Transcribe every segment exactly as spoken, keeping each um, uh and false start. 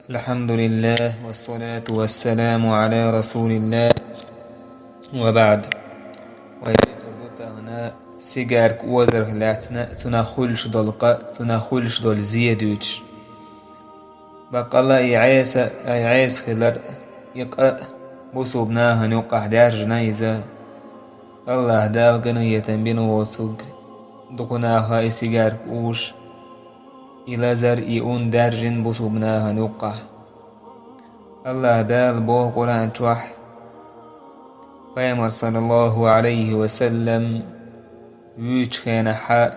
الحمد لله والصلاة والسلام على رسول الله وبعد. Вай дуьйцур ду тахана сигарка озарх лаьцна, цунах хуьлуш долу къа, цунах хуьлуш долу зе дуьйцуш. Баккъалла и Ӏеса, ай Ӏеса хилар, и къа бусулба нахана юккъахь даьржина иза. АллахӀ Дала къинхетам бина воцург дукха наха и сигарка уш, и лазар, и ун даьржина бусулба нахана юккъахь. АллахӀ Дала боху Къуръан чохь, Пайхамар, саллаллаху Ӏалайхи ва саллам, вуьйчу хенахьа: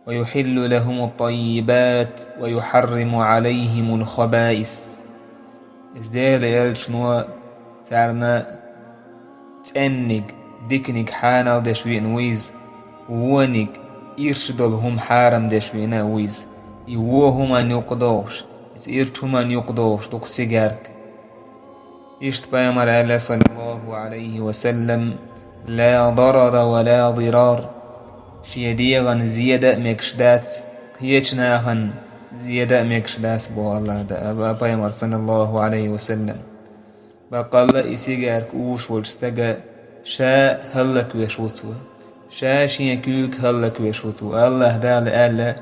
«ويحل لهم الطيبات ويحرم عليهم الخبائث». Иза Делан элчано царна цӀенниг, диканиг хьанал деш веана ву иза, вониг, ирча долу хӀума хьарам деш веана а ву иза. И вон хӀуманна юккъа догӀуш, иза ирча хӀуманна юккъа догӀуш ду-кх сигарка. Иштта Пайхамар аьлла, саллаллаху Ӏалайхи ва саллам: «لا ضرر ولا ضرار». Шен дегӀан зе дан а мегаш дац, кхечу нахана зе дан а мегаш дац, боху АллахӀ Дала, Пайхамар, саллаллаху Ӏалайхи ва саллам. Баккъалла и сигарка уш волчу стага ша хӀаллаквеш ву цо. Ша шен куьйга хӀаллаквеш ву цо. АллахӀ Дала аьлла: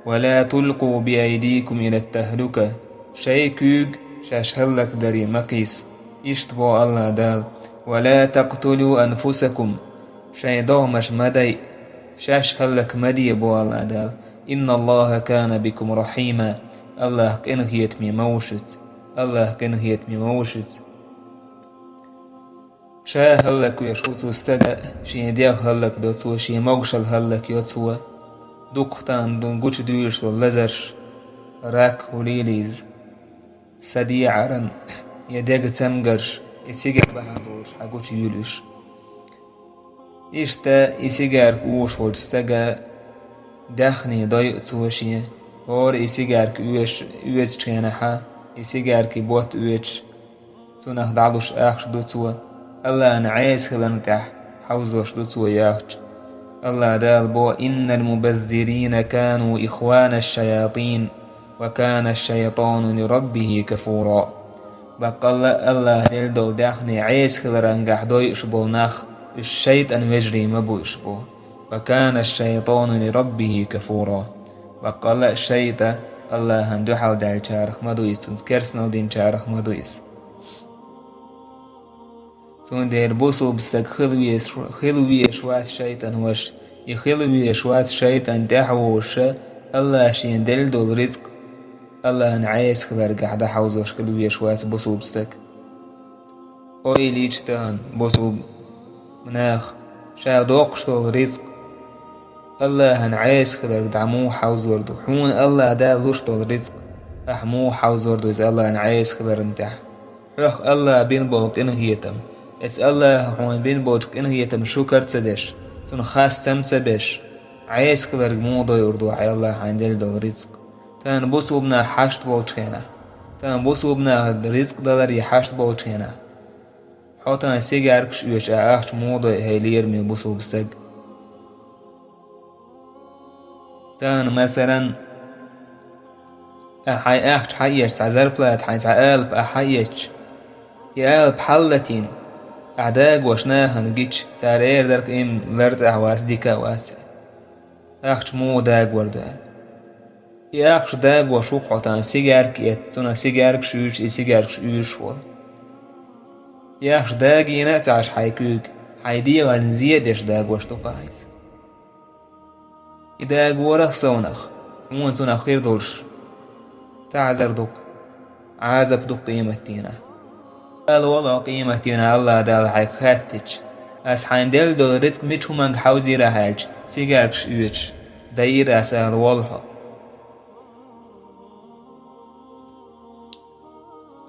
«ولا تلقوا بأيديكم إلى التهلكة». Шайн куьйга шаьш хӀаллакдаре ма кхийса. Иштта боху АллахӀ Дала: «ولا تقتلوا أنفسكم». Шайн догӀмаш ма дайа, шаьш хӀаллак ма де, боху АллахӀ Дала. «إن الله كان بكم رحيما». АллахӀ къинхетаме ма ву шуьца. АллахӀ къинхетаме ма ву шуьца. Ша хӀаллаквеш ву цо стага, шен дегӀ хӀаллакдо цо, шен могушалла хӀаллакйо цо. Дуккха тахана гучудуьйлуш долу лазарш, рак, хӀун лелийза, са дехьаран я дега цамгарш, и сигарка бахьана долуш хьан гучуйуьйлу уьш. Иштта и сигарка уш волчу стага даьхни дойу цо шен, хӀора и сигарка оьш-, оьцучу хенахьа, и сигаркин ботт оьцуш, цунах дӀалуш ахча ду цо, АллахӀан Ӏеса хиларна тӀехь хьовзош ду цо яхча. АллахӀ Дала бо: «إن المبذرين كانوا إخوان الشياطين وكان الشيطان لربه كفورا». Баккъалла а АллахӀ делла долу даьхни Ӏеса хиларангахь дойуш болу нах, уьш шайтӀан вежарий ма бу уьш бо. «وكان الشيطان لربه كفورا». Баккъалла а шайтӀа АллахӀан дуьхьал даьллачарах ма ду иза, цунца керстанал динчарах ма ду иза. Цундела бусулба стаг хила веш, хила веш вац шайтӀан ваша. И хила веш вац шайтӀан тӀаьхьавозуша, АллахӀа шена делла долу рицкъ АллахӀан Ӏеса хиларгахь дӀахьовзош хила веш вац бусулба стаг. Ойла йича тахана бусулба наха, ша доккхуш долу рицкъ АллахӀан Ӏеса хиларг дӀа муха хьовзор ду? Хьуна АллахӀ Дала луш долу рицкъ ахь муха хьовзор ду иза АллахӀан Ӏеса хиларна тӀехь? Хьох АллахӀа бина болу къинхетам, эцу АллахӀа хьуна бина болчу къинхетамна шукар ца деш, цунна хастам ца беш, Ӏеса хиларг муха дойур ду хьайн АллахӀа хьайна делла долу рицкъ? Тахана бусулба нах хьашт болчу хенахь, тахана бусулба наха рицкъ даларе хьашт болчу хенахь, хьо тахана сигаркаш оьцуш а ахча муха дойу хьайн лераме бусулба стаг? Тахана, масалан, ахь хьайн ахча хьаэцча, цхьа зарплата хьайн цхьа алапа ахь хьаэцча, и алапа хьаллатийна, ахь дагош нахана гича, цара эр дара-кх, имма лар тӀехь вац, дика а вац. Ахча муха дагор ду аьлла. И ахча дагош ву-кх хьо тахана сигарка эцна, цунах сигаркаш уьйш, и сигаркаш уьйш волу. И ахча дагийна а ца Ӏаш хьайн куьйга, хьайн дегӀан зе а деш дагош ду-кх ахь иза. И дагорах совнах, хьуна цунах хир долуш таӀзар ду-кх, Ӏазап ду-кх къематдийнахь. Ала волу хьо къематдийнахь АллахӀ Дала хьайга хаьттича: «Ас хьайна делла долу рицкъ мича хӀуманга хьовзийра ахь?» – аьлча, сигаркаш оьцуш дайийра ас ала волу хьо.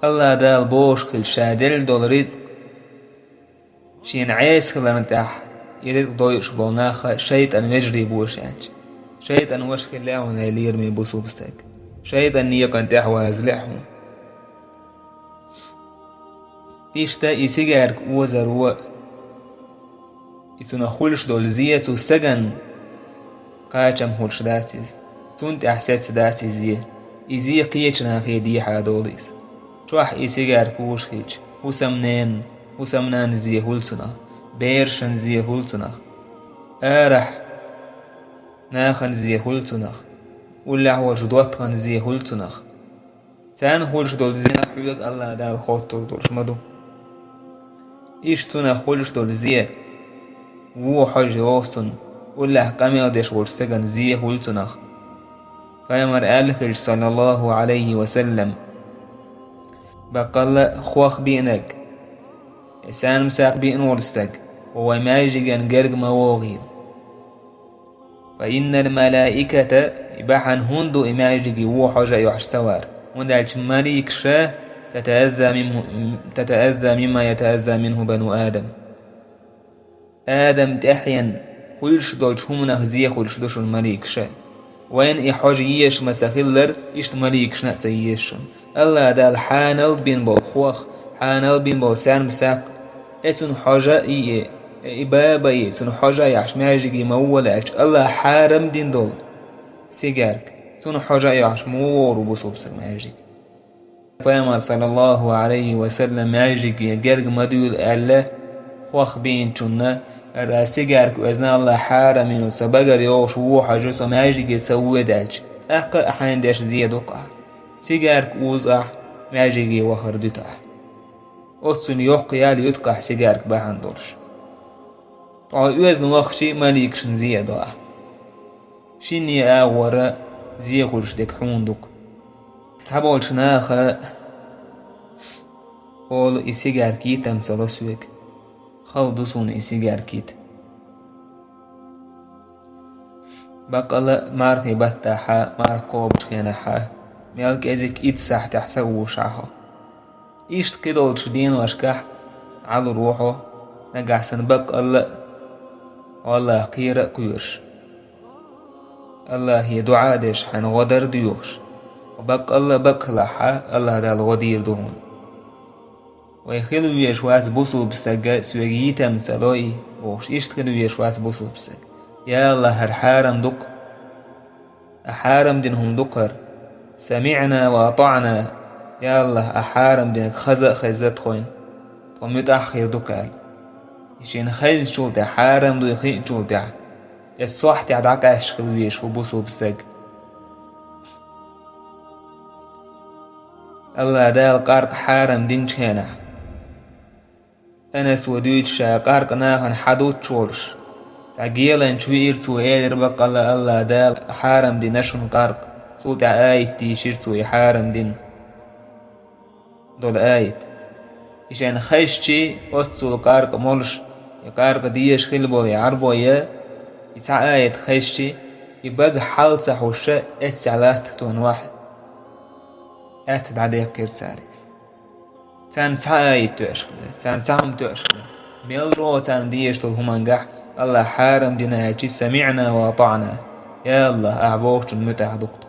АллахӀ Дала бохуш хилча, ша делла долу рицкъ шена Ӏеса хиларна тӀехь, и рицкъ дойуш болу нах шайтӀан вежарий бу уьш аьлча. ШайтӀан ваша хила лаьа хьуна, хьайн лераме бусулба стаг. ШайтӀан некъан тӀехь ваза лаьа хьуна. Иштта и сигарка озаро, и цунах хуьлуш долу зе цу стагана кхачам хуьлуш дац иза. Цунна тӀехь сецна дац иза зе. И зе кхечу нахе дехьа долу иза. Чохь и сигарка вуш хилча, хӀусамненан, хӀусамнанна зе хуьлу цунах, берашна зе хуьлу цунах, арахь нахана зе хуьлу цунах, уллехь волчу доттагӀанна зе хуьлу цунах. Царна хуьлуш долу зенах хьоьга АллахӀ Дала хоттур долуш ма ду. Иштта цунах хуьлуш долу зе, вон хьожа йогӀу цунна, уллехь къамел деш волчу стагана зе хуьлу цунах. Пайхамар аьлла хилча, саллаллаху Ӏалайхи ва саллам: «Баккъалла а хох биънарг, я саьрмасакх биъна волу стаг, хӀо вайн маьждиган герга ма вогӀийла». «Фа иннал малаиката», и бахьана хӀунда ду и маьждиге вон хьожа а йохьуш ца вар? ХӀунда аьлча маликаша: «Татаазза мимма, татаазза мимма ятаазза минху бану Адам». Адам тӀаьхьенна хуьлуш долчу хӀуманах зе хуьлуш ду шуна маликаша. Вайна и хьожа езаш ма ца хиллара, иштта маликашна а ца езаш шуна. АллахӀ Дала хьанал бина болу хох, хьанал бина болу саьрмасакх, э, цунна хьожа а йиъе, э, и баба а йиъе, цунна хьожа а яхьаш маьждиге ма вон аьлча, АллахӀа хьарам дина долу сигарка, цунна хьожа а яхьаш ма вогӀур ву бусулба стаг маьждиге. Пайхамар, саллаллаху Ӏалайхи ва саллам, маьждиге герга ма дуьйла аьлла, хох биъначунна, ара сигарка оьзна АллахӀа хьарам йина, сан багара йогӀуш вон хьожа со маьждиге ца воьду аьлча, тӀаккха а хьайна деш зе ду-кх ахь. Сигарка узу ахь, маьждиге вахар дуьту ахь. Оццунна йоккха ял юту-кх ахь сигарка бахьана долуш. Ткъа оьзна вахча а маликашна зе а до ахь. Шинне агӀора зе хуьлуш дерг хьуна ду-кх. Цхьаболчу наха олу: «И сигарка йитам ца ло соьга. Хала ду суна и сигарка йита». Баккъалла а мархи баттахьа, марха кхобучу хенахьа, мел кӀезиг итт сахьтехь ца вуш ахь хьо. Иштта кхидолчу деношкахь Ӏалур ву хьо, нагахь санна баккъалла а, валлахӀи, кхера а кхоьруш, АллахӀе дуӀа а деш, хьайна гӀо дар а доьхуш, баккъалла а баккхалахьа, АллахӀ Дала гӀо дийр ду хьуна. Вай хила везаш вац бусулба стаг, соьга йитам ца ло и, бохуш, иштта хила везаш вац бусулба стаг. Я АллахӀ, хӀара хьарам ду-кх. Ахь хьарам дина хӀума ду-кх хӀара. «СамиӀна ва атаӀна». Я АллахӀ, ахь хьарам динарг хаза а хезна тхойна, тхо муьтӀахь а хир ду-кх аьлла. И шена хезначул тӀаьхьа, хьарам дуй хиъначул тӀаьхьа, эцу сохьтехь дӀакъаьсташ хила везаш ву бусулба стаг. АллахӀ Дала къаркъа хьарам динчу хенахь, Анаса дуьйцу ша къаркъа нахана хьадуттуш волуш, цхьа геланча веара цо, элира: «Баккъалла а АллахӀ Дала хьарам дина шуна къаркъа». Цул тӀаьхьа аят дийшира цо и хьарам дина долу аят. И шайна хезча, оццул къаркъа молуш, и къаркъа дезаш хилла болу и Ӏарбой, и цхьа аят хезча, и бага хьал ца хьуш, эццехь латтах тоьхна вахь, аьтта дӀадаьккхира цара иза. Царна цхьа аят тоьаш хилла, царна цхьа хӀума тоьаш хилла. Мел чӀогӀа царна дезаш долу хӀумангахь АллахӀа хьарам дина аьлча: «СамиӀна ва атаӀна». Я АллахӀ, ахь бохучунна муьтӀахь ду-кх тхо.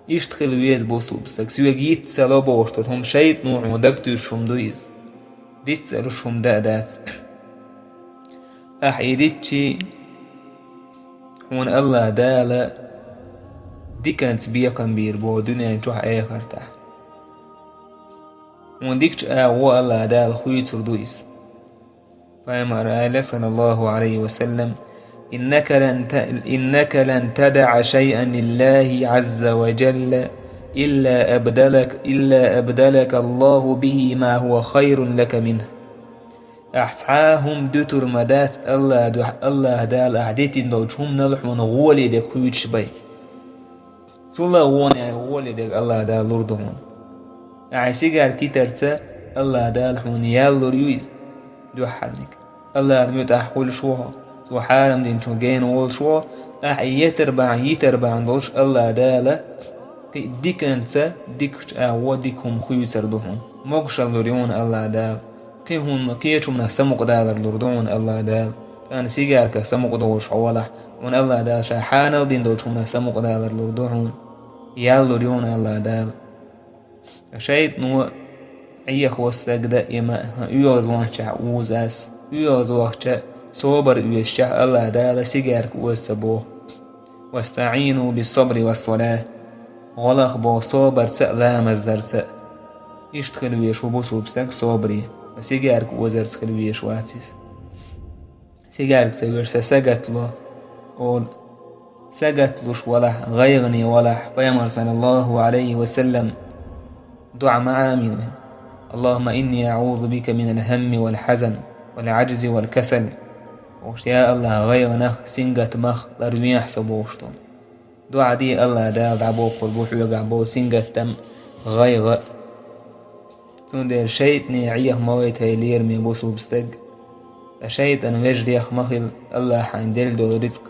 Иштта хила веза бусулба стаг, соьга йиц ца ло бохуш долу хӀума шайтӀано хьуна дагатуьйсуш хӀума ду иза. Диц а луш хӀума дан а дац. Ахь и дитчи, хьуна АллахӀ Дала диканца бекхам бийр бу дуьнен чохь, эхартахь. Хьуна дикачу агӀо АллахӀ Дала хуьйцур ду иза. Пайхамара аьлла, саллаллаху Ӏалайхи ва саллам: «Иннака лан та-, иннака лан тадаӀа шайъан лиллахӀи Ӏазза ва жалла, илла абдалак-, илла абдалака АллахӀу бихӀи ма хӀуа хайрун лака минхӀ». Ахь цхьа а хӀума дуьтур ма дац АллахӀ дуьхьа, АллахӀ Дала ахь дитина долчу хӀуманал хьуна гӀоле дерг хуьйцуш бен. Цул а гӀоле, гӀоле дерг АллахӀ Дала лур ду хьуна. Ахь сигарка йитарца АллахӀ Дала хьуна ял лур ю иза дуьххьарниг. АллахӀна муьтӀахь хуьлуш ву хьо, цо хьарам динчух гена волуш ву хьо, ахь и етар бахьана, йитар бахьана долуш АллахӀ Дала кхин а диканца, дикачу агӀо дика хӀума хуьйцур ду хьуна. Могушалла лур ю хьуна АллахӀ Дала. Кхин хӀума, кхечу хӀуманах самукъадалар лур ду хьуна АллахӀ Дала. Царна сигарках самукъадолуш хьо валахь, хьуна АллахӀ Дала ша хьанал дина долчу хӀуманах самукъадалар лур ду хьуна. Ял лур ю хьуна АллахӀ Дала. ШайтӀано Ӏехо стаг дан, и ма оьгӀазвахча уза ас. ОьгӀазвахча, собар оьшуча АллахӀ Дала сигарка оза ца боху. «ВастаӀину биссабри вассалахӀ». гӀолах боху собарца а, ламаз дарца а. Иштта хила везаш ву бусулба стаг собаре, ткъа сигаьрка озарца хила везаш вац иза. Сигаьрка ца веш, сан сагатта ло, олу. Сагатта луш валахь, гӀайгӀане валахь, Пайхамар, саллаллаху Ӏалайхи ва саллам, дуӀа ма Ӏамийна вайн: «اللهم إني أعوذ بك من الهم والحزن والعجز والكسل». Бохуш, я АллахӀ, гӀайгӀанах, сингаттамах ларвехьа со бохуш долу. ДуӀа де, АллахӀ Дала дӀабоккхур бу хьоьгахь болу сингаттам, гӀайгӀа. Цундела шайтӀане Ӏеха ма вайта, хӀай лераме бусулба стаг. Ткъа шайтӀан вежарех ма хила, АллахӀа хьайна делла долу рицкъ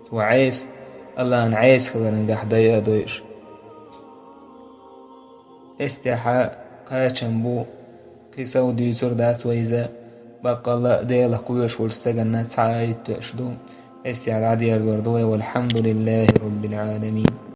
цо Ӏеса, АллахӀан Ӏеса хиларан гахь дайа а дойуш. Эстехьа кхачам бу, кхин сов дуьйцур дац вай иза, баккъалла а Делах кхоьруш волчу стаганна цхьа а хӀитта тоьаш ду. Эстехьа дӀадерзор ду вай, валхьамдулиллахӀи роббил Ӏаламин.